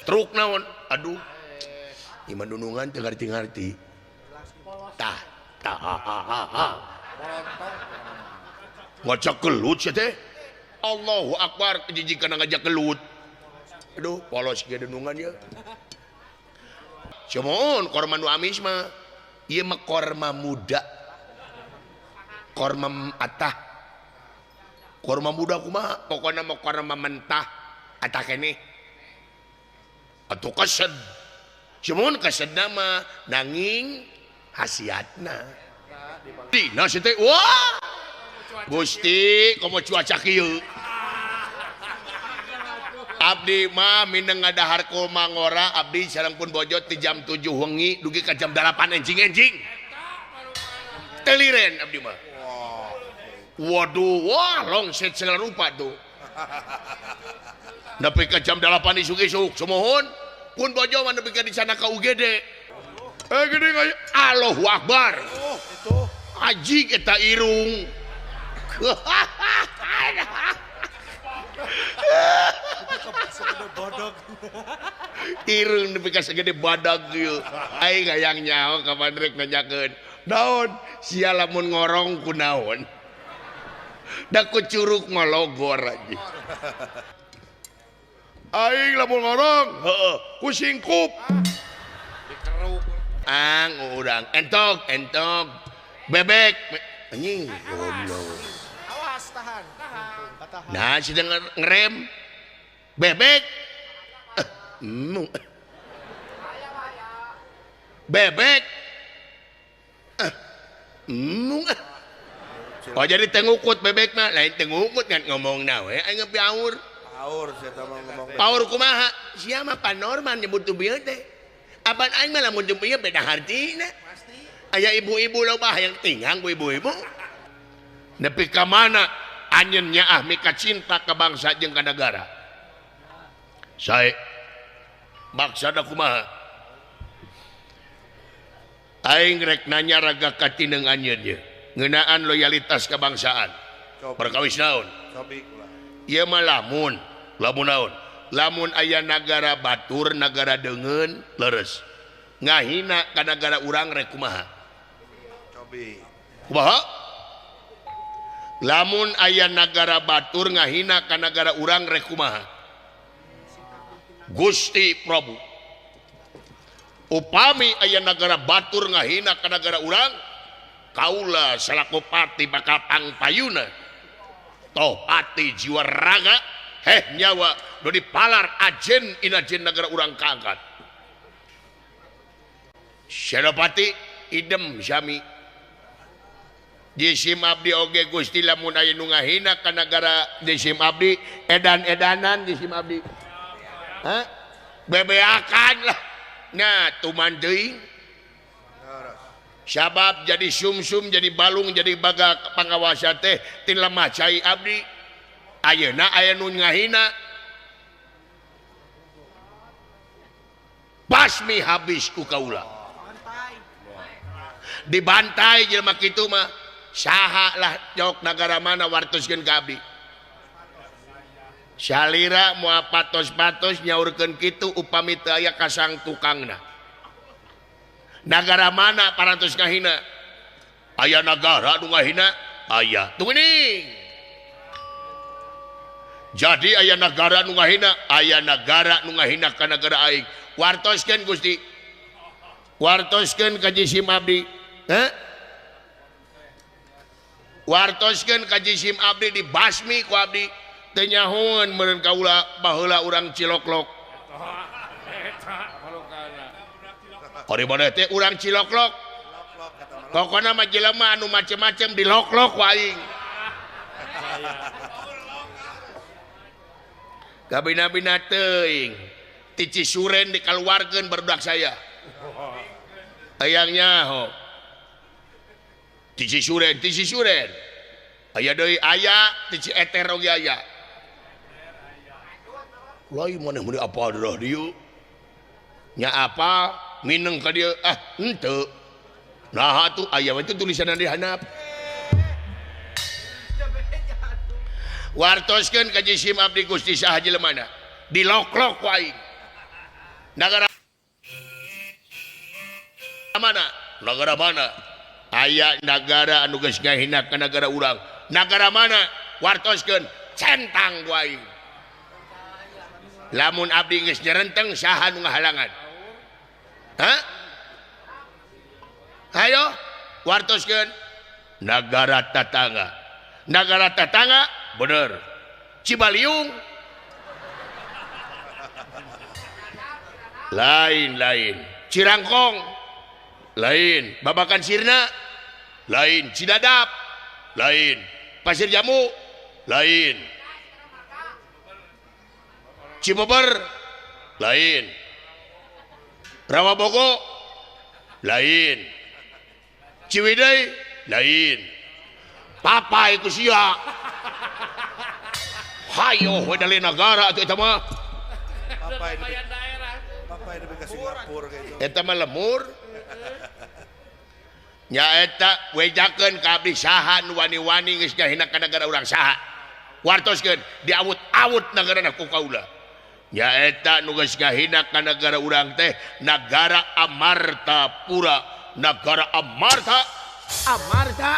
Stroke naon? Aduh. Iman dunungan teu ngarti-ngarti. Tah, tah ha ha ha ha. Ngajak gelut sia teh. Allahu Akbar jijikan ngajak gelut. Aduh, polos ge dunungan ieu. Cuman korma nu amis mah ieu mah korma muda. Korma atah. Korma muda kumaha? Pokona mah korma mentah atah keneh. Atuh kased. Cuman kasedna mah nanging hasiatna. Dina si teh wah. Gusti komo cuaca kieu. Abdi mah mineng ngadahar korma ngora abdi sareng pun bojo ti jam 7 wengi dugi ka jam 8 enjing-enjing. Teliren abdi mah. Waduh, wah longset segala rupa tuh. Nepi ka jam 8 isuk-isuk sumuhun pun bojo mah nepi ka di sana ka UGD. Gede kayak Allahu Akbar. Oh, itu. Haji kita irung. Irung nepi ka segede badag ieu. Aing hayang nyaho kapan rek nanyakeun. Naon sia lamun ngorong ku naon? Da ku curug mah logor aja. Aing lamun ngorong, heeh, ku singkup. Dikeruk. Ang urang entok, entok. Bebek anjing goblok. Awas tahan, tahan. Nah, sedang ngerem. Bebek. Bebek. Oh jadi tengukut bebek mah, lain tengukut kan ngomong na we aing piaur. Paur sia mah ngomong. Paur kumaha? Sia mah panorman nyebut tu bieu teh. Apan aing mah lamun teu bieu beda hartina. Pasti. Aya ibu-ibu loba hayang tinggang ku ibu-ibu. Nepi ka mana anjeun nyaah mika cinta ka bangsa jeung ka nagara. Sae maksana kumaha? Aing rek nanya raga katineng anjeun ye. Ngeunaan loyalitas kebangsaan. Perkawis naon? Ieu mah lamun, lamun naon? Lamun aya nagara batur, nagara deungeun, leres. Ngahina ka nagara urang rek kumaha? Kumaha? Lamun aya nagara batur ngahina ka nagara urang rek kumaha? Gusti Prabu. Upami aya nagara batur ngahina ka nagara urang, kaula salaku pati bakal pangpayuna. Toh pati jiwa raga heh nyawa nu dipalar ajen inajen nagara urang kaangkat. Senopati idem sami. Jisim abdi oge Gusti lamun aya nu ngahina ka nagara jisim abdi edan-edanan jisim abdi. Hah? Bebeakan lah. Nah, tuman teuing. Sabab jadi sumsum, jadi balung, jadi baga pangawasa teh tin lemah cai abdi. Ayeuna aya nu ngahina. Basmi habis ku kaula. Dibantai jelema kitu mah. Saha lah jok nagara mana wartoskeun ka abdi. Salira moal patos-patos nyaurkeun kitu upami teu aya kasang tukangna. Nagara mana parantos ngahina? Aya nagara nu ngahina? Aya. Tungguning. Jadi aya nagara nu ngahina, aya nagara nu ngahina ka nagara aing. Wartoskeun Gusti. Wartoskeun ka jisim abdi. Heh? Wartoskeun ka jisim abdi dibasmi ku abdi. Teu nyahoeun meureun kaula baheula urang Ciloklok. Ari maneh teh urang Ciloklok. Pokona mah jelema anu macem-macem diloklok ku aing. Kabina-bina teuing. Ti Cisuren dikaluarkeun barudak saya. Hayang nyaho. Ti Cisuren, ti Cisuren. Aya deui aya, ti Cieter oge aya. Lain maneh meuni apa darah dieu? Nya apa? Mineng ka dieu? Ah, henteu. Nah atuh aya we teh tulisanna di handap. Wartoskeun ka jisim abdi Gusti saha jelemana? Diloklok ku aing. Nagara mana? Nagara mana? Aya nagara anu geus ngahina ka nagara urang. Nagara mana? Wartoskeun centang ku aing. Lamun abdi geus nyerenteng saha nu ngahalangan? Hah? Hayo wartoskeun nagara tatangga. Nagara tatangga bener. Cibaliung lain-lain. Cirangkong lain. Babakan Sirna lain. Cidadap lain. Pasir Jamu lain. Cibeber lain. Rawabogo lain. Ciwidey lain. Papai ku sia. Hayo we dari nagara atuh eta mah. Papai lebih ke Singapura gitu. Eta mah lemur. Nyaeta wejakeun ka abdi saha nu wani-wani geus ngahina ka nagara urang saha. Wartoskeun diawut-awut nagarana ku kaula. Nyaeta nu geus ngahina ka nagara urang teh nagara Amartapura, nagara Amarta, Amarta.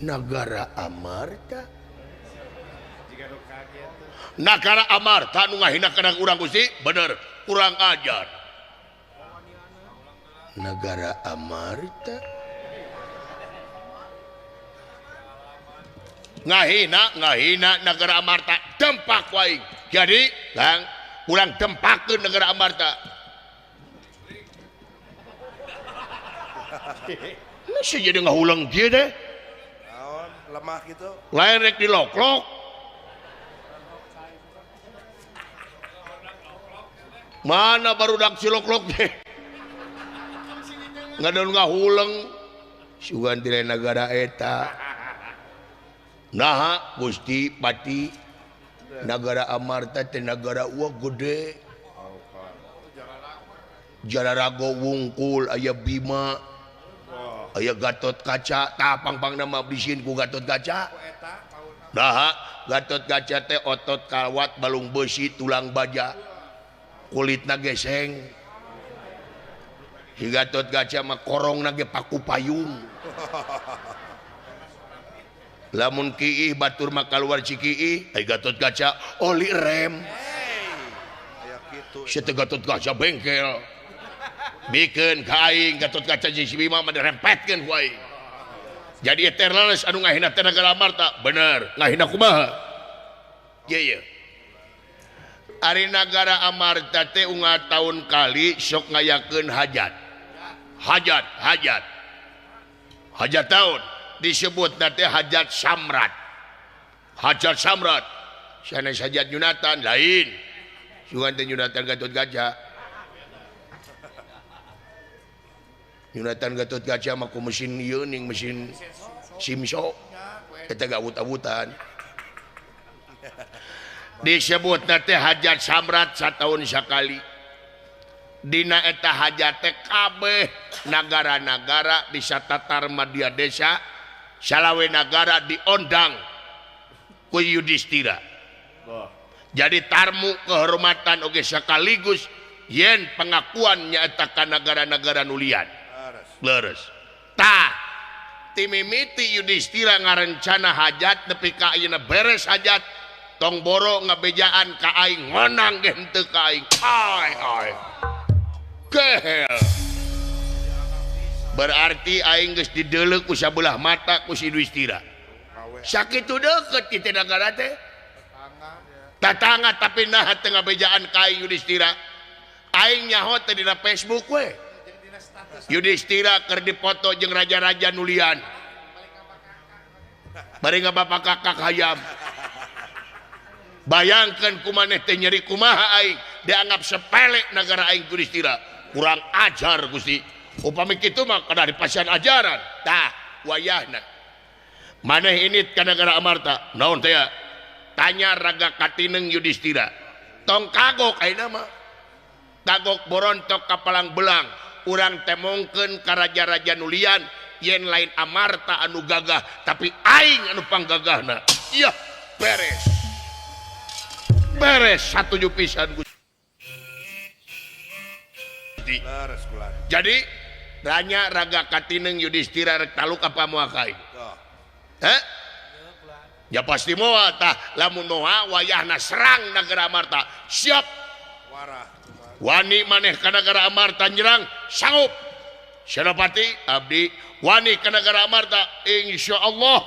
Nagara Amarta. Nagara Amarta nu ngahina ka urang Gusti, bener, kurang ajar. Nagara Amarta ngahina ngahina nagara Amarta dempak wae. Jadi lang urang dempakeun nagara Amarta. Masih jadi ngahulang kieu teh. Naon lemah gitu. Lain rek diloklok. Mana barudak siloklok teh. Ngadon ngahuleng sugan ti nagara eta. Naha Gusti Pati nagara Amarta teh nagara uang gede. Jararago wungkul aya Bima, aya Gatot Kaca, tah pangpangna mah bisin ku Gatot Kaca. Naha Gatot Kaca teh otot kawat balung besi tulang baja. Kulitna geseng. Si Gatot Kaca mah korongna ge paku payung. Lamun kiih batur mah kaluar cikiih, ai Gatot Kaca oli rem. Sia teh Gatot Kaca bengkel. Bikeun ka aing Gatot Kaca jeung si Bima mah dirempetkeun ku aing. Jadi teh leres anu ngahina teh nagara Amarta, bener. Ngahina kumaha? Ye ye. Ari nagara Amarta teh unggal taun kali sok ngayakeun hajat. Hajat, hajat. Hajat taun disebut teh hajat samrat. Hajat samrat. Sanes hajat Yunatan lain. Sugan teh Yunatan Gatot Kaca. Yunatan Gatot Kaca mah ku mesin ieu ning mesin simso. Eta gawut-awutan. Disebut teh hajat samrat sataun sakali. Dina eta hajat teh kabeh nagara-nagara bisa tatar madya desa salawe nagara diondang ku Yudhistira. Jadi tarmu kehormatan oge sekaligus yen pengakuan nyaeta ka nagara-nagara nulian. Leres. Tah timimiti Yudhistira ngarencana hajat nepi ka ayeuna beres hajat tong boro ngabejaan ka aing ngonang ge henteu ka aing. Ai ai. Kehel. Berarti aing geus dideuleu ku sabelah mata ku si Yudhistira. Sakitu deukeut kitu nagara teh. Tatangga tapi naha teu ngabejaan ka aing Yudhistira. Aing nyaho teh dina Facebook we. Yudhistira keur dipoto jeung raja-raja nulian. Bari ngabapak kakak hayam. Bayangkan kumaneh teh nyeri kumaha aing dianggap sepele nagara aing Yudhistira. Kurang ajar Gusti. Upami kitu mah kada dipasihan ajaran. Tah wayahna. Maneh init ka nagara Amarta. Naon teh ya? Tanya raga katineng Yudhistira. Tong kagok ayeuna mah. Kagok borontok ka palang belang. Urang temongkeun ka raja-raja nulian yen lain Amarta anu gagah tapi aing anu panggagahna. Iya, beres. Beres satuju pisan Gusti. Jadi ranya raga katineng Yudhistira rek taluk apa moal ka aing? Hah? Ya pasti moal tah lamun moal wayahna serang nagara Amarta. Siap. Wani maneh ka nagara Amarta nyerang sanggup. Senopati abdi wani ka nagara Amarta insyaallah.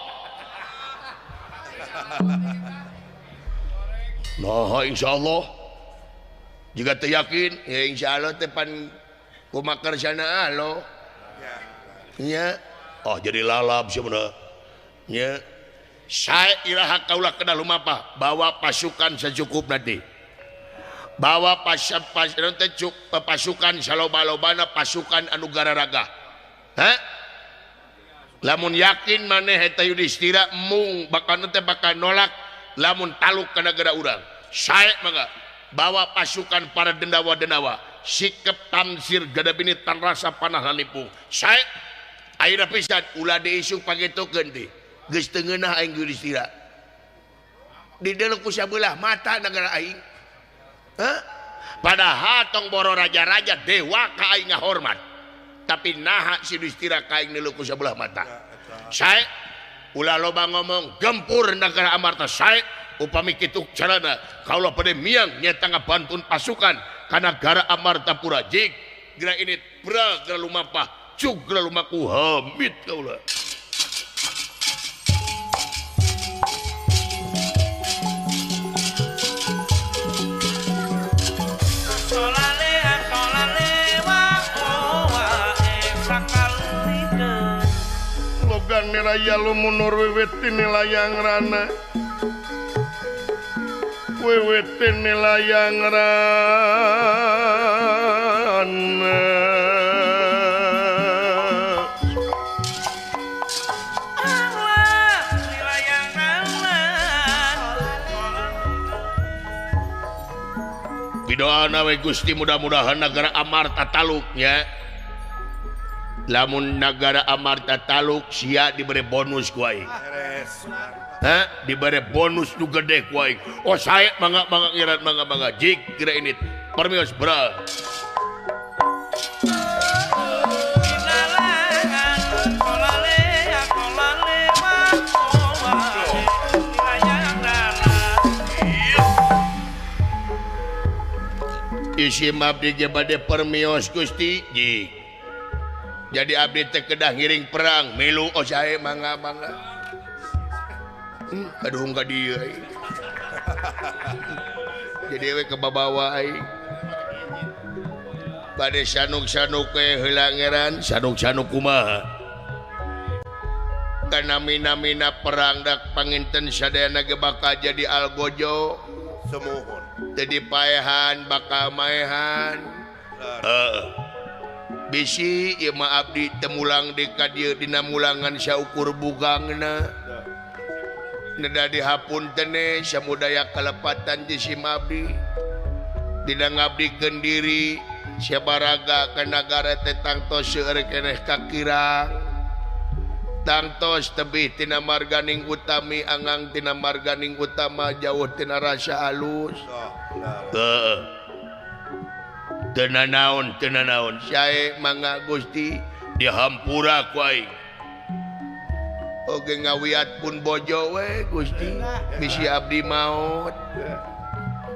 Nah insyaallah. Jika teu yakin ya insyaallah teh pan kumaha sana alo. Nya. Oh jadi lalap sebenarnya. Nya. Sae iraha kaula kedah lumapah bawa pasukan secukup nanti. Bawa pasukan saloba-lobana pasukan anu gararaga. Hah? Lamun yakin maneh eta Yudhistira mung bakal teh bakal nolak lamun taluk ka nagara urang. Sae mangga bawa pasukan para dendawa-dendawa sikep tamsir gadabini tan rasa panah lanipung. Sae ayeuna pisan ulah diisuk pangitukeun teh. Geus teu ngeunah aing Yudhistira. Dideleng ku sabelah mata nagara aing. Hah? Padahal tong boro raja-raja dewa ka aing ngahormat. Tapi naha si Yudhistira ka aing neuleuh ku sabelah mata. Sae ulah loba ngomong gempur nagara Amarta sae upami kitu carana kaula bade miang nyeta ngabantun pasukan ka nagara Amartapura jig geura ini bra geura lumapah cug geura lumaku hamit kaula. Logang niraya lumunur wiwit layang rana wiwit layang rana Pidoana we Gusti mudah-mudahan nagara Amarta taluk nya. Lamun nagara Amarta taluk sia diberi bonus ku aing. Hah? Diberi bonus nu gede ku aing. Oh sae mangga mangga ngiran mangga mangga jig geura ini. Permios bra. Isim abdi ge bade permios Gusti jig. Jadi abdi teh kedah ngiring perang milu oh sae mangga mangga. Aduh ka dieu aing. Jadi we kebabawa aing. Bade sanuk-sanuk we heula ngeran sanuk-sanuk kumaha. Kana mina-mina perang dak panginten sadayana ge bakal jadi algojo semuhun. Jadi paehan bakal maehan. Heeh. Bisi ieu mah abdi temulang di ka dieu dina mulangan saukur bugangna. Neda dihapunten samudaya kalepatan jisim abdi. Dina ngabdikeun diri sabaraga ka nagara teh tangtos seueur keneh kakirang. Tangtos tebih tina marganing utami angang tina marganing utama jauh tina rasa alus. Heeh. Teu nanaon teu nanaon sae mangga Gusti dihampura ku aing. Oge ngawiat pun bojo we Gusti bisi abdi maot.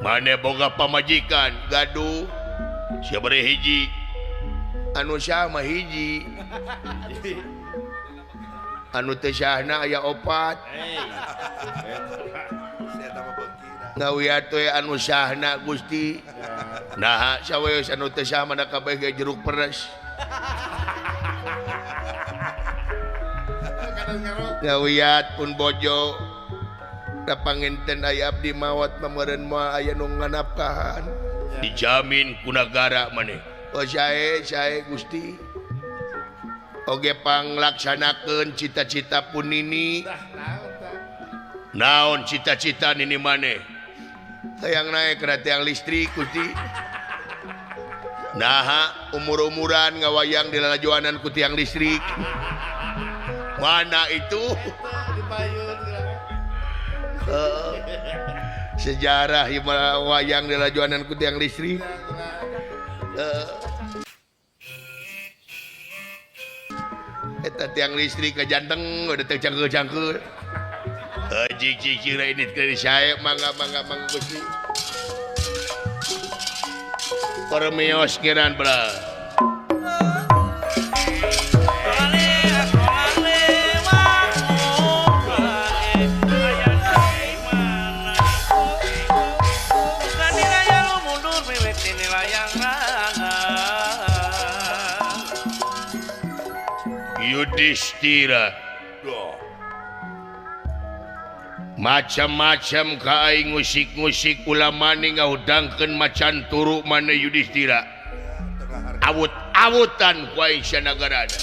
Mane boga pamajikan gaduh sia bere hiji anu sah mah hiji. Anu teu sahna aya opat. Ngawiat we anu sahna Gusti. Naha saweus anu teu sah mana kabeh ge jeruk peres. Ngawiat pun bojo da panginten aya abdi maot mameureun moal aya nu nganapkahan. Dijamin ku nagara maneh. Oh sae sae Gusti. Oge panglaksanakeun cita-cita pun nini. Naon cita-cita nini maneh? Hayang naek kana tiang listrik Gusti. Naha umur-umuran ngawayang di lalajoanan ku tiang listrik. Mana itu? Sejarah wayang dilajuanan ku tiang listrik. Eta tiang listrik ke janteng udah teh cangkeul-cangkeul. Jik jik jik ini dari saya mangga mangga mangga Gusti. Permios kiran bra. Yudhistira macam-macam ka aing ngusik-ngusik ulah maning ngahudangkeun macan turu mana Yudhistira awut-awutan ku aing sanagarana.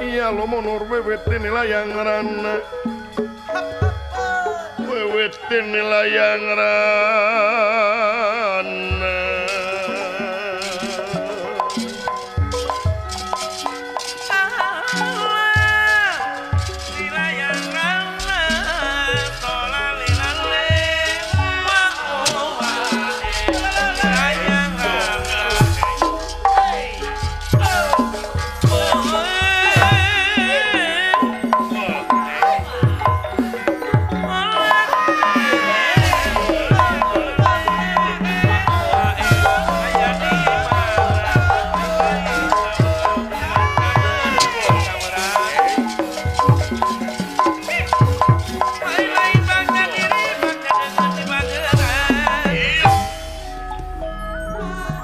Iya lo monor wewet layang rana wewet layang rana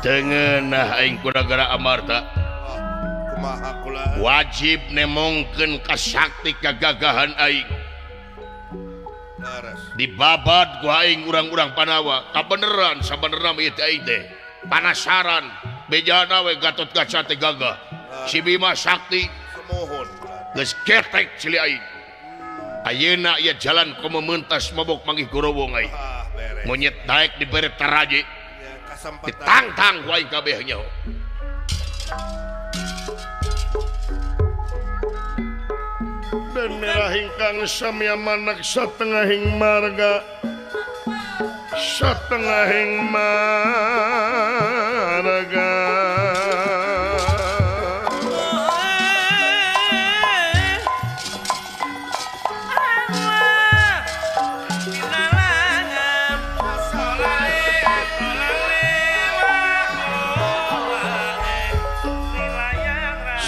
Tengenah aing kuragara Amarta wajib nemongkeun kasakti kagagahan aing dibabat ku aing urang-urang Panawa kabeneran sabenerna ieu teh aing teh panasaran bejana we Gatotkaca teh gagah si Bima Sakti geus ketek cili aing ayeuna ieu jalan kumementas mabok manggih gorowong aing monyet daek dibere taraje ditangtang ku aing kabeh nyaho. Dan merah ingkang samya manak satengahing marga satengahing marga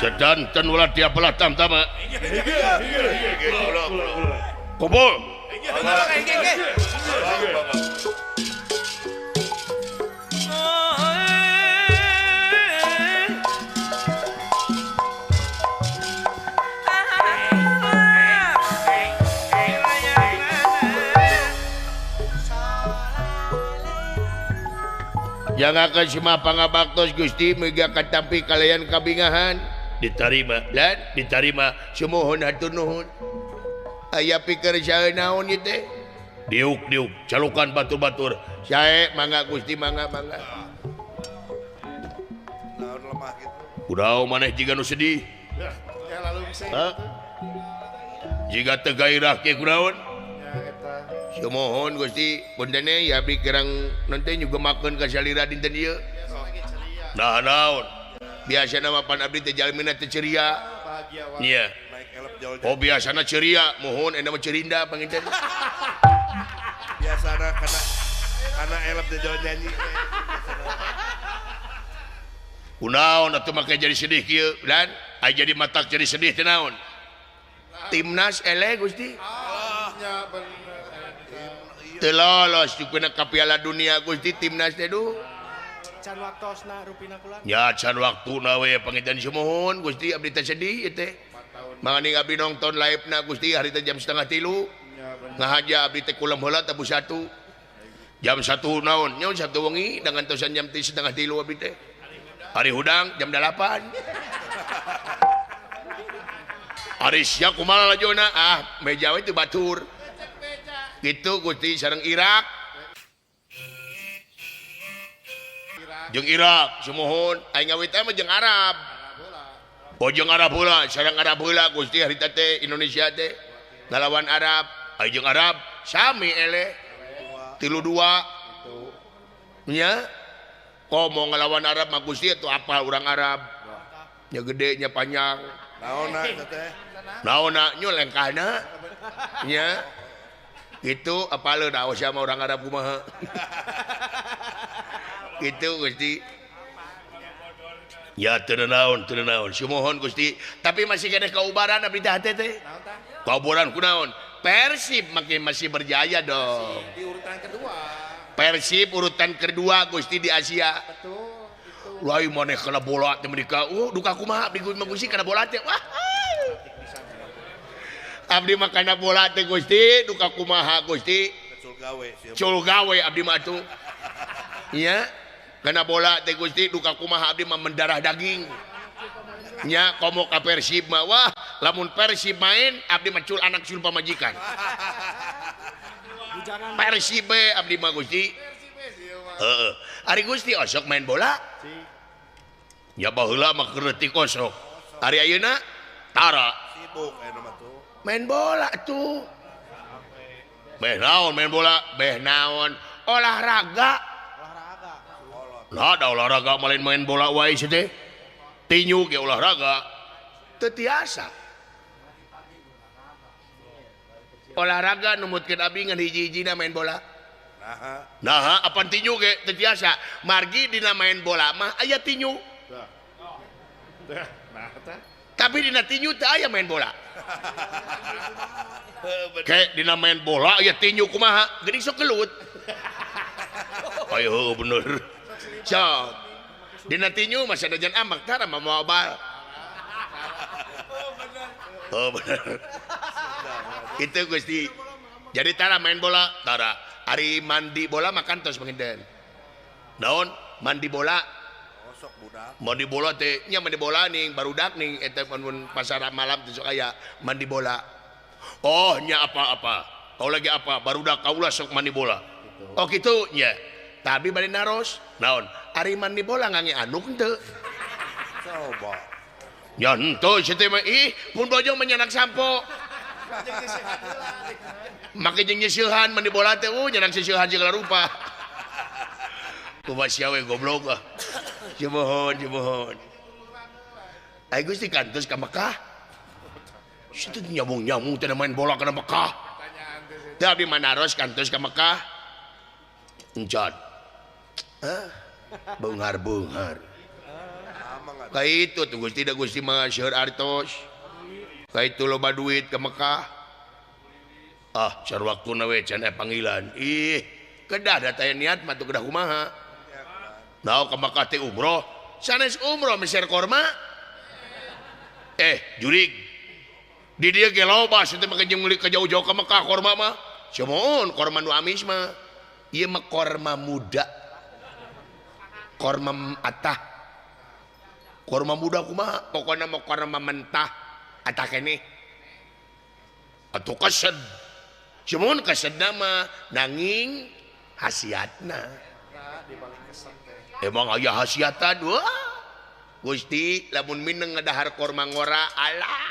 Sedanten ulah dia belah tamtama. Kumpul. Jangan kasih pangabaktos Gusti mega katampi kalian kabingahan. Diterima dan diterima sumuhun hatur nuhun aya pikir sae naon ieu teh diuk-diuk calukan batur-batur sae mangga Gusti mangga mangga naon lemah kitu kudaon maneh jiga nu sedih ya lalu jiga teu gairah kieu kunaon sumuhun Gusti punten ya abdi kerang nanti juga makeun ka salira dinten ieu nah naon biasana mah pan abdi teh jalmina teh ceria bahagia wae. Oh biasana ceria mohon eta mah cerinda panginten biasana kana elep teh jauh nyanyi kunaon atuh make jadi sedih kieu dan ai jadi matak jadi sedih teh naon timnas eleh Gusti nya bener teu lolos dukuna ka Piala Dunia Gusti timnas teh duh can waktosna rupina kula. Ya can waktuna we panginten sumuhun Gusti abdi teh sedih ieu teh. Manganing abdi nonton live-na Gusti hari teh jam 2:30. Ngahaja abdi teh kulem heula tabu 1. Jam 1 naon? Nya 1 wengi dengan tosan jam 2:30 abdi teh. Hari hudang jam 8. Ari sia kumaha lajona ah meja we teu batur. Gitu Gusti sareng Irak. Jeung Irak sumuhun aing ngawit mah jeung Arab. Oh jeung Arab heula sareng Arab heula Gusti harita teh Indonesia teh ngalawan Arab. Aing jeung Arab sami eleh. 3-2. Nya komo ngalawan Arab mah Gusti atuh apal urang Arab. Nya gede nya panjang. Naonna teh? Naonna nyu lengkahna. Nya. Gitu apaleun awas sama orang Arab kumaha. Gitu Gusti. Ya teu naon, teu naon. Sumuhun Gusti, tapi masih keneh kaubaran abdi teh hate teh. Kaubaran kunaon? Persib makin masih berjaya dong. Di urutan kedua. Persib urutan kedua Gusti di Asia. Betul. Lain maneh kana bola teh mereka. Oh, duka kumaha abdi mah Gusti kana bola teh. Wah. Abdi mah kana bola teh Gusti, duka kumaha Gusti. Cul gawe Cul gawe abdi mah atuh. Nya, kana bola teh Gusti duka kumaha abdi mah mendarah daging. Nya komo ka Persib mah wah, lamun Persib main abdi mah cul anak cul pamajikan. Persib we abdi mah Gusti. Heeh. Ari Gusti osok main bola? Ya baheula mah keur leutik osok. Ari ayeuna tara. Sibuk ayeuna mah tuh. Main bola tuh. Beh naon main bola? Beh naon? Olahraga. Olahraga. Nah, da olahraga mah lain main bola wae sih teh. Tinju ge olahraga. Teu tiasa. Olahraga numutkeun abdi ngan hiji-hijina main bola. Nah, apan tinju ge teu tiasa. Margi dina main bola mah aya tinju. Tapi dina tinju teu aya main bola. Kayak dina main bola aya tinju kumaha? Geuning sok gelut. Ayo bener. Sok. Dina tinju mah sanajan amak tara mah mawa bal. Oh bener. Itu Gusti. Jadi tara main bola, tara. Ari mandi bola makan tos panginten. Naon? Mandi bola. Mandi bola teh nya mandi bola ning barudak ning eta mun pasar malam teh sok aya mandi bola. Oh nya apa-apa. Kau lagi apa? Barudak kaula sok mandi bola. Oh kitu nya. Tapi bade naros. Naon? Ari mandi bola ngange anduk henteu. Coba. Ya henteu sia teh mah ih pun bojong menyanak sampo. Make jeung nyeusieuhan mandi bola teh nyanak seusieuhan segala rupa. Kumaha sia we goblok ah. Sumuhun, sumuhun. Ai Gusti kantos ka Mekah. Situ nyambung-nyambung teh main bola kana Mekah. Teh abdi manaros kantos ka Mekah. Encan. Hah? Beunghar-beunghar. Ka itu tuh Gusti da Gusti mah seueur artos. Ka itu loba duit ka Mekah. Ah, car waktuna we can aya panggilan. Ih, kedah da teh niat mah tuh kedah kumaha. Nah, ka Mekah teh umroh, sanes umroh meser korma. Jurig. Di dieu ge loba sia teh make jeung meuli ka jauh-jauh ka Mekah korma mah. Sumuhun korma nu amis mah. Ieu mah korma muda. Korma atah. Korma muda kumaha? Pokona mah korma mentah atah keneh. Atuh kesed. Sumuhun kesedna mah nanging hasiatna. Emang aya hasiatan wah. Gusti lamun mineng ngadahar korma ngora alah.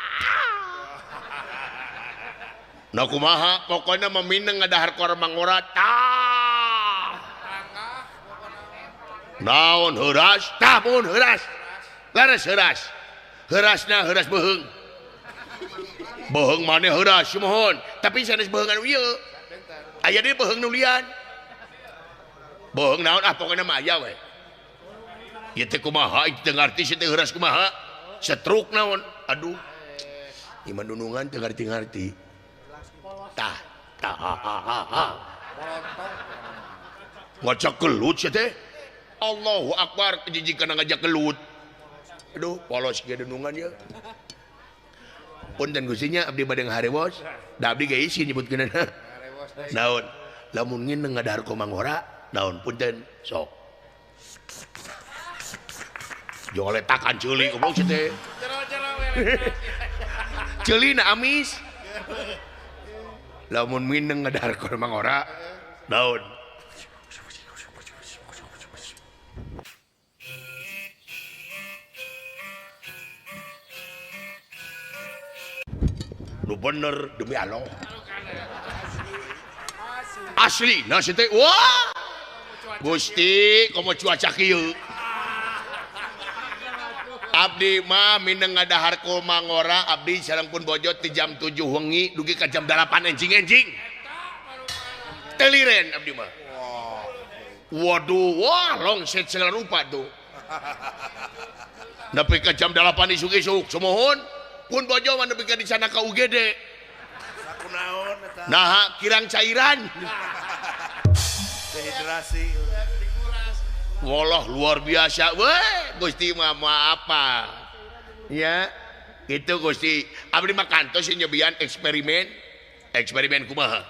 Nah kumaha pokona mah mineng ngadahar korma ngora tah. Naon heuras tah mun heuras. Leres heuras. Heurasna heuras beuheung. Beuheung maneh heuras sumuhun, tapi sanes beuheung anu ieu. Aya deui beuheung nu lian. Beuheung naon ah pokona mah aya we. Ieu teh kumaha teu ngarti si teh heuras kumaha. Setruk naon aduh. Ieu mah nunungan teu ngarti-ngarti. Tah tah ha ha ha. Ngajak gelut sia teh. Allahu akbar jijikana ngajak gelut. Aduh polos ge dunungan ieu. Punten Gusti nya abdi bade ngaharewos. Da abdi ge isin nyebutkeunana. Naon? Lamun ngineng ngadahar komangora naon punten sok. Joletakan ceuli goblok sia teh. Ceulina amis. Lamun mineng ngadahar kol mangora daun. Lu bener demi Allah. Asli nasi teh wah. Gusti komo cuaca kieu. Abdi mah mineng ngadahar kol mangora abdi sareng pun bojot di jam 7 wengi dugi ka jam 8 enjing-enjing. Teliren abdi mah. Waduh, wah longset segala rupa tuh. Nepi ka jam 8 isuk-isuk sumuhun pun bojo mah nepi ka di sana ka UGD. Sakunaon eta? Naha kirang cairan. Dehidrasi. Wallah luar biasa weh Gusti mah apa ya gitu Gusti abdi mah kantos nyobian eksperimen eksperimen kumaha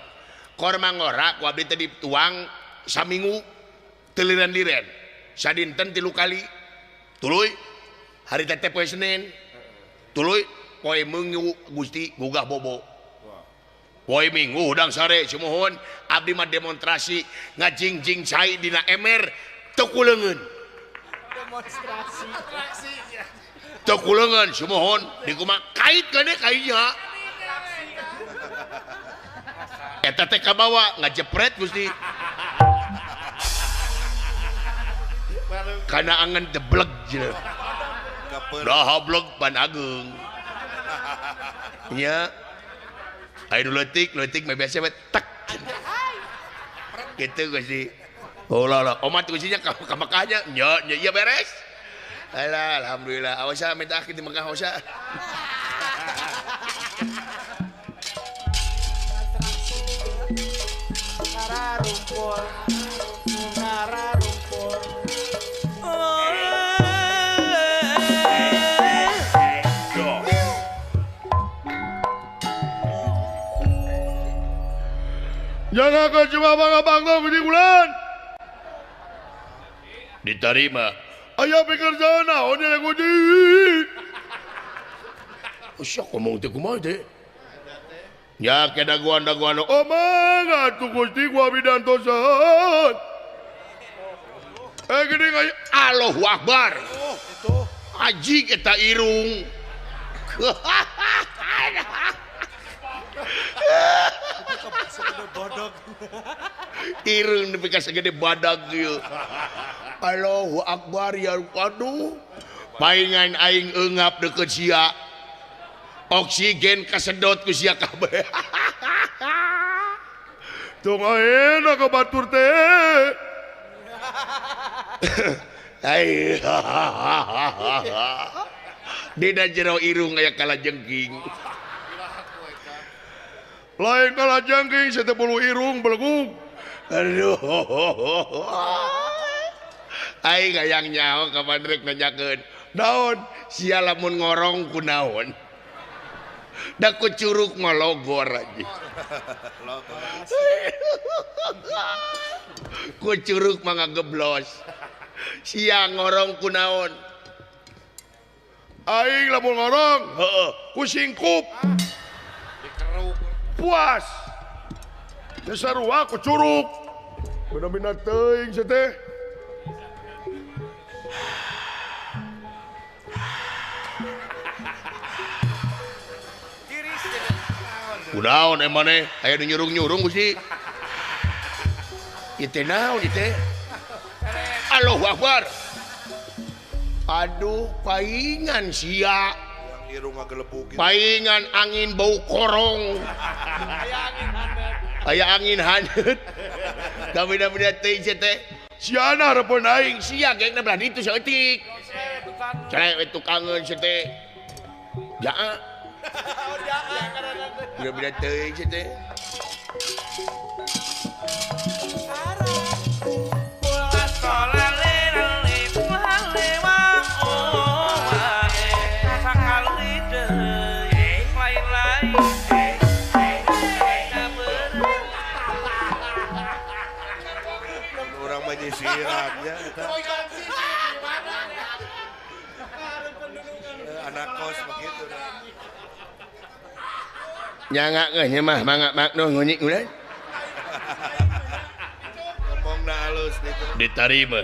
kor mangora ku abdi teh dituang saminggu teliren-liren sadinten 3 kali tuluy hari teh poe Senin tuluy poe Minggu Gusti gugah bobo poe Minggu hudang sare sumuhun abdi mah demonstrasi ngajingjing cai dina emer teu kuleungeun demonstrasi teu kuleungeun sumuhun dikumaha kait gede kainya eta teh kabawa ngajepret Gusti kana angen debleg jeung dah bleg pan ageung nya aya nu leutik leutik mah biasa we tek kitu Gusti. Oh lah lah, omat kuncinya ke Mekahnya, nya nya iya beres. Alah, alhamdulillah. Awas ya, minta akhir di Mekah awas ya. Jangan kau cuma bangga-bangga bulan. Diterima. Aya pekerjaan naon yang Gusti. Usah ngomong teh kumaha teh. Ya ke daguan-daguan. Oh mangga atuh Gusti gua bidantosan. Eh geuning aya Allahu Akbar. Oh, itu haji eta irung. Irung nepi ka sagede badag ieu. Allahu Akbar ya aduh. Paingan aing eungap deukeut sia. Oksigen kasedot ku sia kabeh. Tong ayeuna ka batur teh. Ai. Dina jero irung aya kalajengking. Lain kalajengking satepuluh irung belegug. Aduh. Aing hayang nyaho kapan rek nanyakeun. Naon sia lamun ngorong ku naon? Da ku curug mah logor aja. Ku curug mah ngageblos. Sia ngorong ku naon? Aing lamun ngorong, heeh, ku singkup. Dikeruk. Puas. Teu sarua ku curug. Bener-bener teuing sia teh. Kunaon emane aya nu nyurung-nyurung Gusti. Ieu teh naon ieu teh? Allahu Akbar. Aduh, paingan sia. Yang irung ngagelebug. Paingan angin bau korong. Aya angin haneut. Aya angin haneut. Kabeda-beda teh ieu teh. Siana hareupeun aing. Sia gengna belah ditu saeutik. Celewe tukangeun sia teh. Jaa. Oh, jaa karena beda-beda teuing sia teh. Urang mah nyisirannya eta. Anak kos begitu. Nyangga geus mah mangga makno ngunyik ulah. Ngomongna alus gitu. Ditarima.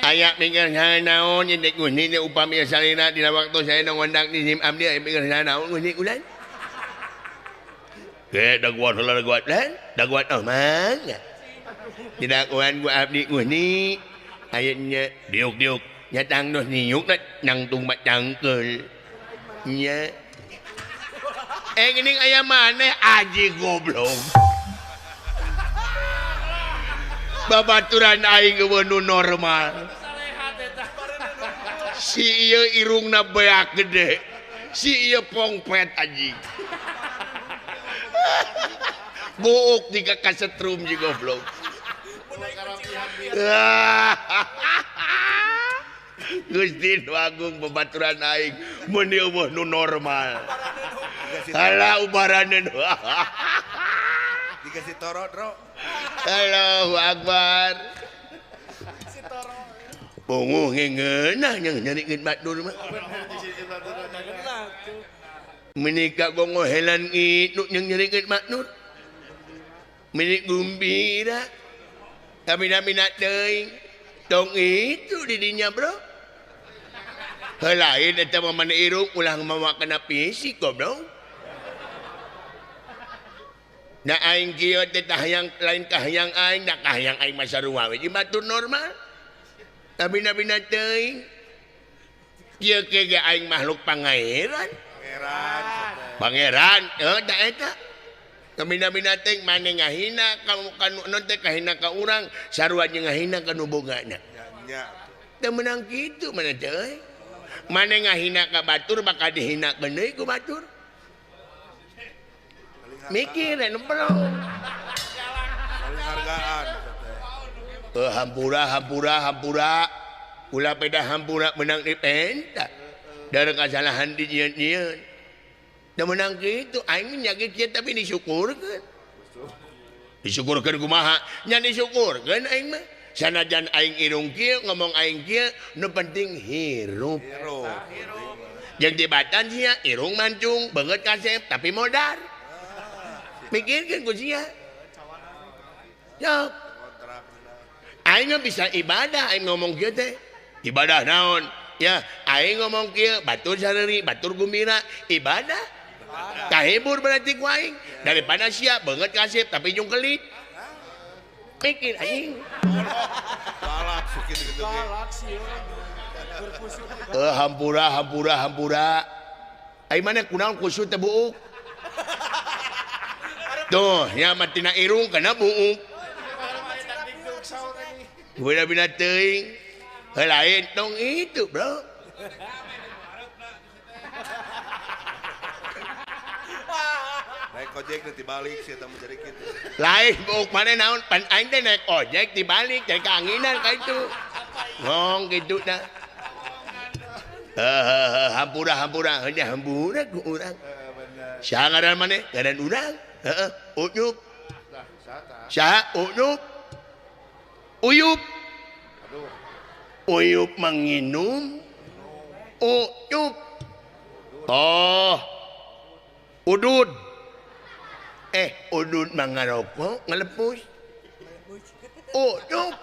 Aya mikir naon nya dek nguni teh upami salina dina waktu saya ngondang di sim abdi aya mikir naon nguni ulah. Ge daguan heula daguan lan, daguan oh mangga. Didakuan ku abdi nguni aya nya diuk-diuk nya tangdos niuk na nangtung bacangkeul. Nya. Eh geuning aya maneh aji goblok. Babaturan aing eueuh nu normal. Si ieu irungna beak gede. Si ieu pongpet anjing. Buuk jika kasetrum ji goblok. Gusti nu Agung babaturan aing mun eueuh nu normal. Halah ubaraneun. Dikasih toro, Bro. Allahu Akbar. Bongo ngeunah nya nyarikeun batur mah. Menika bongo helan itu yang nyarikeun batur. Menik gumbira. Kamina-mina teuing. Tong itu di dinya, Bro. Heuh lain eta mah mane irung ulah mawa kana fisik goblok. Na aing kieu teh kahayang lain kahayang aing, da kahayang aing mah sarua we jeung batur normal. Kabina-bina teuing. Kieu ke ge aing makhluk pangeran. Pangeran. Pangeran, heuh da eta. Kabina-bina teuing mane ngahina ka nu non teh kahina ka urang, sarua jeung ngahina ka nu bogana. Nya. Teu meunang kitu mana teh euy. Mane ngahina ka batur bakal dihinakeun deui ku batur. Mikir anu bro. Hargaan. Hampura hampura hampura. Ulah peda hampura menang dipenta. Dari kasalahan di nyieun-nyieun. Da menang kitu aing nya ge kieu tapi disyukurkeun. Disyukurkeun kumaha? Nya disyukurkeun aing mah. Sanajan aing irung kieu ngomong aing kieu nu penting hirup. Hirup. Jeung dibatan sia irung mancung beungeut kasep tapi modar. Mikirkan ku sia. Yok. Aing bisa ibadah aing ngomong kieu teh. Ibadah naon? Ya, aing ngomong kieu batur sareuri, batur gumbira, ibadah. Kahibur berarti ku aing. Daripada sia beungeut kasep tapi jungkelit. Mikir aing. Balak sikit gitu ge. Hampura hampura hampura. Aing mana kunaon kusut teh buuk. Tuh, ya matina irung kana buuk. Beda-beda teuing. Heuh lain tong itu, Bro. Naik ojek teh dibalik sih eta mah jadi kitu. Lain buuk maneh naon pan aing teh naik ojek dibalik jadi keanginan ka itu. Ngong kitu dah. Heuh hampura hampura heuh hampura ku urang. Saha ngaran maneh? Ngaran urang. Heeh, Uyup. Saha Uyup? Uyup. Uyup menginum. Uyup. Oh. Udud. Udud mangarokok ngelepus. Uyup.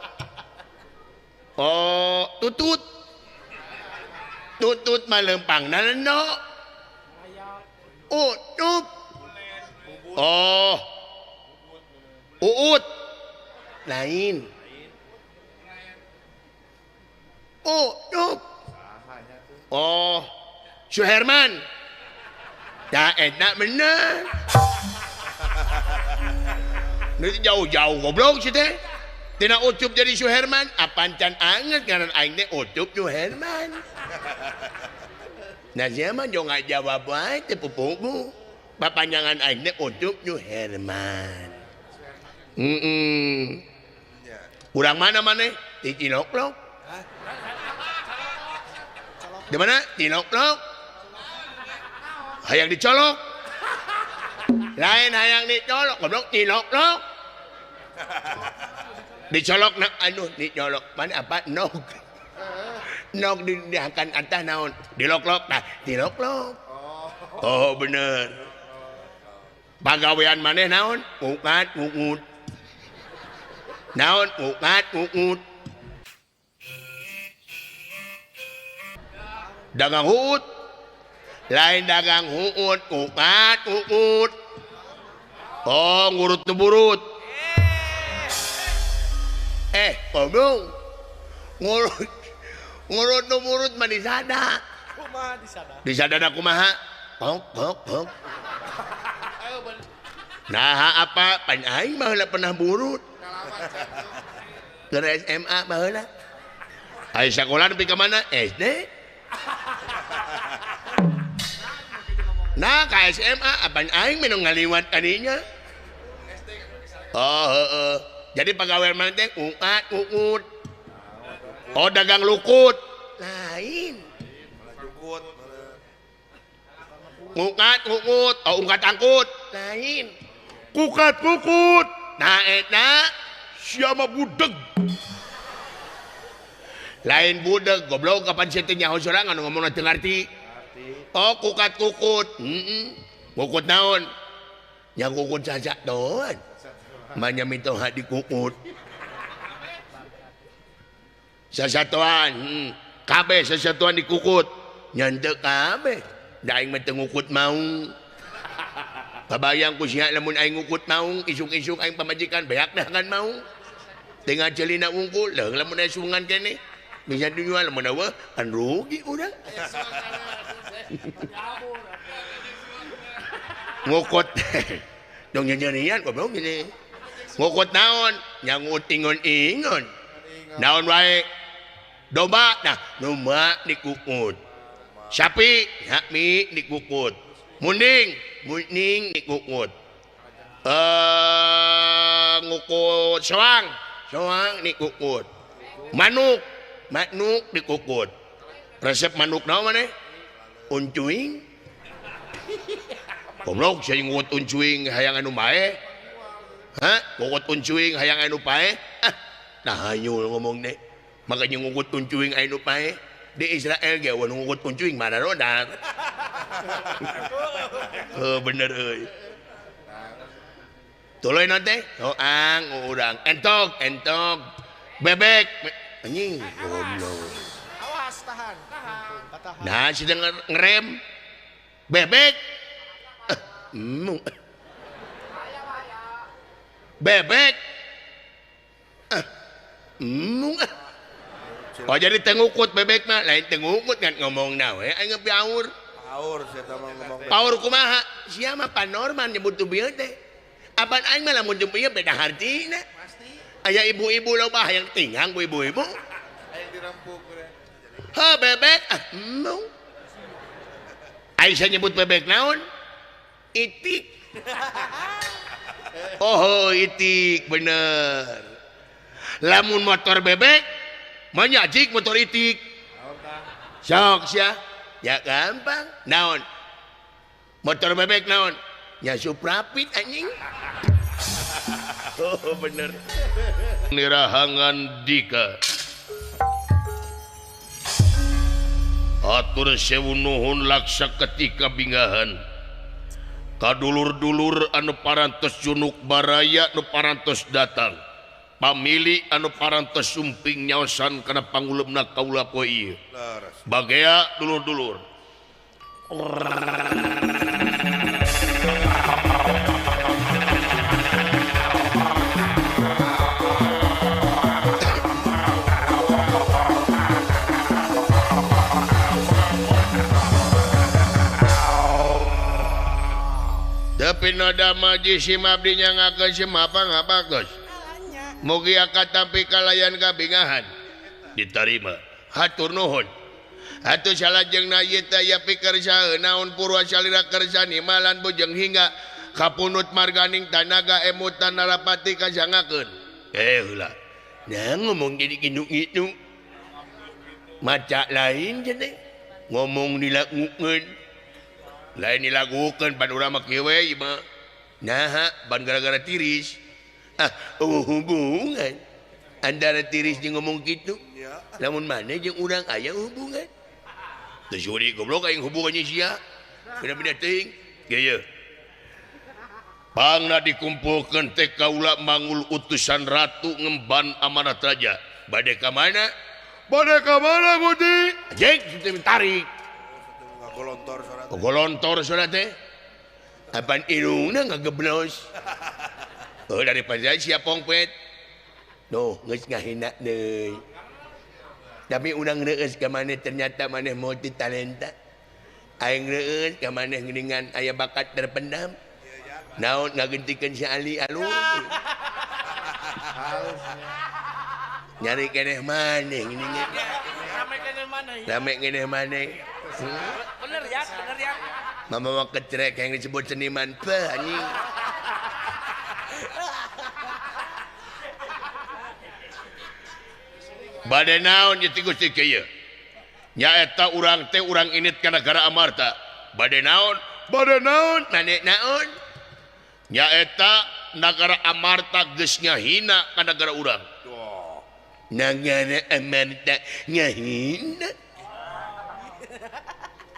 Oh, tutut. Tutut mah lempangna lendo. Uyup. Oh. Uut. Lain. Uyup. Oh, Suherman. Da enak bener. Ini jauh-jauh goblok sih teh. Tina Ucup jadi Suherman, apan can anget ngaran aing teh Ucup Suherman. Nah sia mah jo ngajawab wae teh pupuku. Papanjangan aing teh Ucup Suherman. Heeh. Urang mana maneh? Di Ciloklok. Di mana? Ciloklok. Hayang dicolok. Lain hayang dicolok, goblok Ciloklok. Dicolok na anu dicolok mana apa nog. Nog dihakan atah naon? Diloklok nah, diloklok. Oh bener. Pagawean maneh naon? Ngukat ngungut. Naon ngukat ngungut. Dagang huut. Lain dagang huut, ngukat ngungut. Oh, ngurut nu burut. Goblok. Ngurut ngurut nu burut mah disada. Kumaha disada? Disada kumaha? Hok hok hok. Nah, apa pan aing baheula pernah burut. Dari SMA baheula. Ai sakola nepi ka mana? SD. Nah, ka SMA apaan aing minum ngaliwat kadinya. Oh, heeh. Jadi pegawai mana teh ungkat ungut. Oh, dagang lukut. Lain. Ungkat ungut, oh ungkat angkut. Lain. Kukat kukut. Nah, eta siapa budeg. Lain budeg, goblok kapan sia teh nyaho sorangan ngomongna teu ngarti. Oh, kukat kukut. Heeh. Kukut naon? Nya kukut sasatoan. Manya mitoha dikukut. Sasatoan, kabeh sasatoan dikukut. Nya henteu kabeh. Da aing mah teu ngukut maung. Kabayang ku sia lamun aing ngukut maung, isuk-isuk aing pamajikan beak dah kan maung. Teu ngacelina wungkul, leung lamun aya sungan keneh. Bisa dijual lamun eueuh kan rugi urang. Ngukut. Dong nyerian goblok gini. Ngukut naon? Nyangut ingon-ingon. Naon wae? Domba, nah domba dikukut. Sapi, hakmi dikukut. Munding, munding dikukut. Ngukut soang, soang dikukut. Manuk, manuk dikukut. Resep manuk naon maneh? Uncuing. Goblok sia ngukut uncuing hayang anu bae. Hah? Ngukut uncuing hayang anu pae? Ah, nah hayu ngomong deh. Makanya ngukut uncuing anu pae. Di Israel ge eueuh ngukut uncuing mana rodar. Heuh bener euy. Tuluy naon teh? Soang urang entok, entok. Bebek anjing goblok. Awas tahan, tahan. Nah, sedang ngerem. Bebek. Bebek. Oh jadi tengukut bebek mah lain tengukut kan ngomong nawe aing paur. Paur sia mah ngomong. Paur kumaha? Sia mah panorman nyebut tu bieu teh. Apan aing mah lamun teu bieu beda hartina. Pasti. Aya ibu-ibu loba hayang tinggang ku ibu-ibu. Hayang dirempuk. Ha bebek ah embung. Aisyah nyebut bebek naon? Itik. Oh itik bener. Lamun motor bebek menyajik motor itik. Sok sia. Ya gampang. Naon? Motor bebek naon? Ya Suprapit anjing. Oh bener. Nirahangan dika. Atur sewu nuhun laksa ketika bingahan. Kadulur-dulur anu parantos junuk baraya anu parantos datang. Pamili anu parantos sumping nyaosan kana panguleumna kaula poe ieu. Bagea dulur-dulur. Tapi noda maji sim abdi nyangakeun sim apa ngabagus. Mugi katampi kalayan kabingahan diterima. Hatur nuhun. Atuh salajengna ieu teh aya pikersa naon purwa salira kersa nimalan bujeng hingga kapunut marganing tanaga emutan narapati kasangakeun. Heula. Nah ngomong jadi kitu-kitu. Maca lain cenah. Ngomong dilakukeun. Lain dilakukeun pan urang mah kieu we ieu mah. Naha ban gara-gara tiris. Ah, hubungan antara tiris jeung ngomong kitu. Lamun maneh jeung urang aya hubungan. Teu suri goblok aing hubungannya sia. Beda-beda teuing. Ieu. Pangna dikumpulkeun teh kaula mangul utusan ratu ngemban amanat raja. Bade ka mana? Bade ka mana Gusti? Jeung teu tarik. Golontor surat. Golontor surat teh. Apaan irungna ngageblos. Oh daripada siap pongpet. Noh geus ngahina deui. Tapi urang reueus ka maneh ternyata maneh multi talenta. Aing reueus ka maneh geuningan aya bakat terpendam. Naon ngagentikeun si Ali alus. Nyari keneh maneh geuningan. Rame keneh maneh. Rame keneh maneh. Bener ya, bener ya. Mama mah kecerek yang disebut seniman peh anjing. Bade naon ieu ti Gusti kieu? Nyaeta urang teh urang init ka nagara Amarta. Bade naon? Bade naon? Mane naon? Nyaeta nagara Amarta geus ngahina ka nagara urang. Nagara Amarta ngahina.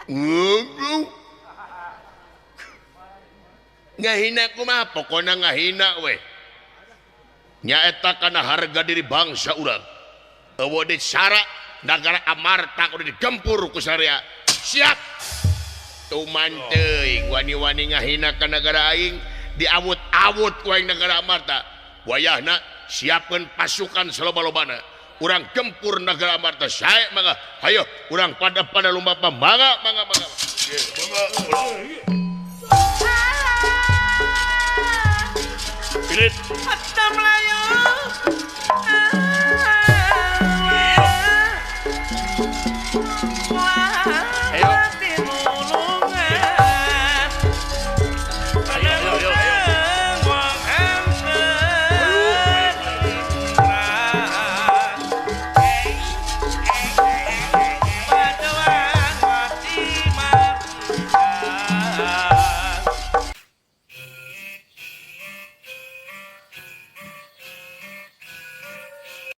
Goblok. Ngahina kumaha pokona ngahina we. Nyaeta kana harga diri bangsa urang. Eueuh deui sara nagara Amarta kudu digempur ku sarea. Siap. Tuman teuing wani-wani ngahina ka nagara aing diawut-awut ku aing nagara Amarta. Wayahna siapkeun pasukan saloba-lobana. Urang gempur nagara Amarta sae mangga. Hayo urang pada lumba mangga mangga mangga. Mangga. Hatta Melayu.